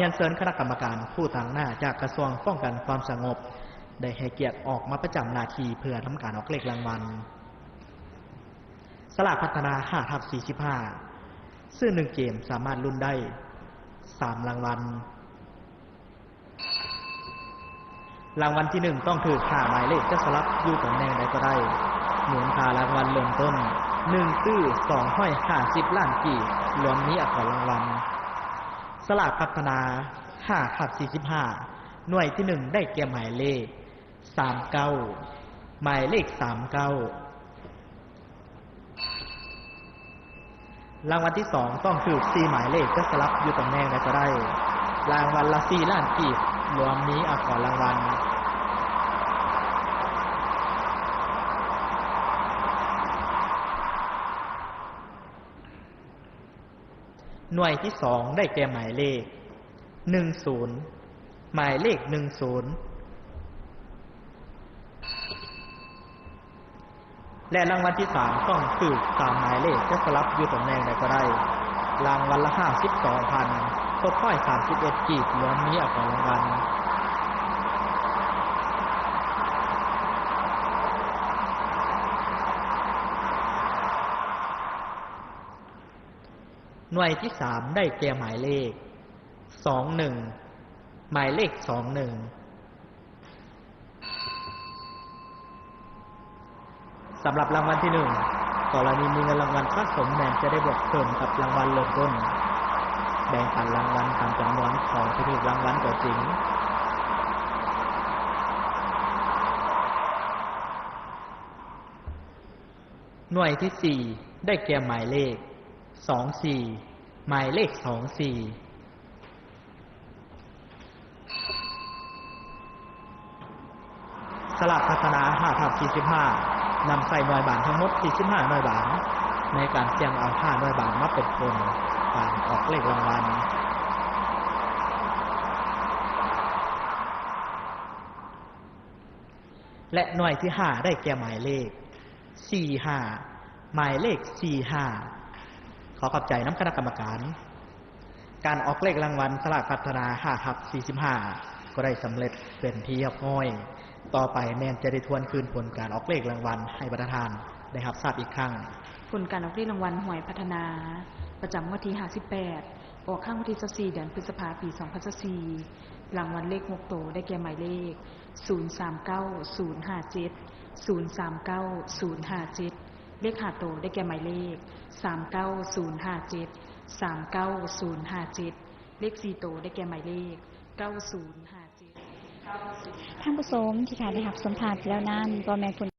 ຍນເຊີນຄະນະກຳມະການຜູ້ຕາງໜ້າຈາກກະຊວງປ້ອງກັນຄວາມສະຫງົບ ໄດ້ໃຫ້ກຽດອອກມາປະຈຳໜ້າທີ່ເພື່ອທຳການອອກເລກລາງວັນ. ສະຫຼາກພັດທະນາ ຫ້າທັບສີ່ສິບຫ້າ ຊື້ໜຶ່ງເກມສາມາດລຸ້ນໄດ້ສາມລາງວັນ. ລາງວັນທີໜຶ່ງ ຕ້ອງຖືກຫ້າໝາຍເລກ ຈະສະຫຼັບຢູ່ຕຳແໜ່ງໃດກໍໄດ້. ມູນຄ່າລາງວັນເລີ່ມຕົ້ນ ໜຶ່ງຕື້ສອງຮ້ອຍຫ້າສິບລ້ານກີບ ລວມມີອາກອນລາງວັນ. ສະຫຼາກພັດທະນາ ຫ້າທັບສີ່ສິບຫ້າ ໜ່ວຍທີໜຶ່ງ ໄດ້ແກ່ໝາຍເລກ ສາມເກົ້າ ໝາຍເລກ ສາມເກົ້າ. ລາງວັນທີສອງ ຕ້ອງຖືກສີ່ໝາຍເລກ ຈະສະຫຼັບຢູ່ຕຳແໜ່ງໃດກໍໄດ້. ລາງວັນລະສີ່ລ້ານກີບ ລວມມີອາກອນລາງວັນ. ໜ່ວຍທີສອງ ໄດ້ແກ່ໝາຍເລກ ໜຶ່ງສູນ ໝາຍເລກ ໜຶ່ງສູນ. ແລະ ລາງວັນທີສາມ ຕ້ອງຖືກສາມໝາຍເລກ ຈະສະຫຼັບຢູ່ຕຳແໜ່ງໃດກໍໄດ້. ລາງວັນລະຫ້າສິບສອງພັນຫົກຮ້ອຍສາມສິບເອັດກີບ ລວມມີອາກອນລາງວັນ. ໜ່ວຍທີສາມ ໄດ້ແກ່ໝາຍເລກ ສອງໜຶ່ງ ໝາຍເລກ ສອງໜຶ່ງ. ສຳລັບລາງວັນທີໜຶ່ງ ກໍລະນີມີເງິນລາງວັນສະສົມ ແມ່ນຈະໄດ້ບວກເພີ່ມກັບລາງວັນເລີ່ມຕົ້ນ. ແບ່ງປັນລາງວັນຕາມຈຳນວນຂອງຜູ້ຖືກລາງວັນຕົວຈິງ. ໜ່ວຍທີສີ່ ໄດ້ແກ່ໝາຍເລກ ສອງສີ່ ໝາຍເລກ ສອງສີ່. ສະຫຼາກພັດທະນາ ຫ້າທັບສີ່ສິບຫ້າ ນຳໃຊ້ໜ່ວຍບານທັງໝົດ ສີ່ສິບຫ້າໜ່ວຍບານ ໃນການສ່ຽງເອົາຫ້າໜ່ວຍບານມາເປັນຜົນການອອກເລກລາງວັນ. ແລະ ໜ່ວຍທີຫ້າ ໄດ້ແກ່ໝາຍເລກ ສີ່ຫ້າ ໝາຍເລກ ສີ່ຫ້າ. ຂໍຂອບໃຈນຳຄະນະກຳມະການ. ການອອກເລກລາງວັນສະຫຼາກພັດທະນາ ຫ້າທັບສີ່ສິບຫ້າ ກໍໄດ້ສຳເລັດເປັນທີ່ຮຽບຮ້ອຍ. ຕໍ່ໄປແມ່ນຈະໄດ້ທວນຄືນຜົນການອອກເລກລາງວັນໃຫ້ບັນດາທ່ານໄດ້ຮັບຊາບອີກຄັ້ງ. ຜົນການອອກເລກລາງວັນຫວຍພັດທະນາ ປະຈຳງວດທີຫ້າສິບແປດ ອອກຄັ້ງວັນທີຊາວສີ່ ເດືອນພຶດສະພາ ປີສອງພັນຊາວສີ່. ລາງວັນເລກຫົກໂຕ ໄດ້ແກ່ໝາຍເລກ ສູນສາມເກົ້າ ສູນຫ້າເຈັດ ສູນສາມເກົ້າ ສູນຫ້າເຈັດ. ເລກຫ້າໂຕ ໄດ້ແກ່ໝາຍເລກ ສາມເກົ້າ ສູນຫ້າເຈັດ ສາມເກົ້າ ສູນຫ້າເຈັດ. ເລກສີ່ໂຕ ໄດ້ແກ່ໝາຍເລກ ເກົ້າສູນຫ້າເຈັດ. ທ່ານຜູ້ຊົມທີ່ທ່ານໄດ້ຮັບຊົມຜ່ານໄປແລ້ວນັ້ນ ກໍແມ່ນຜົນ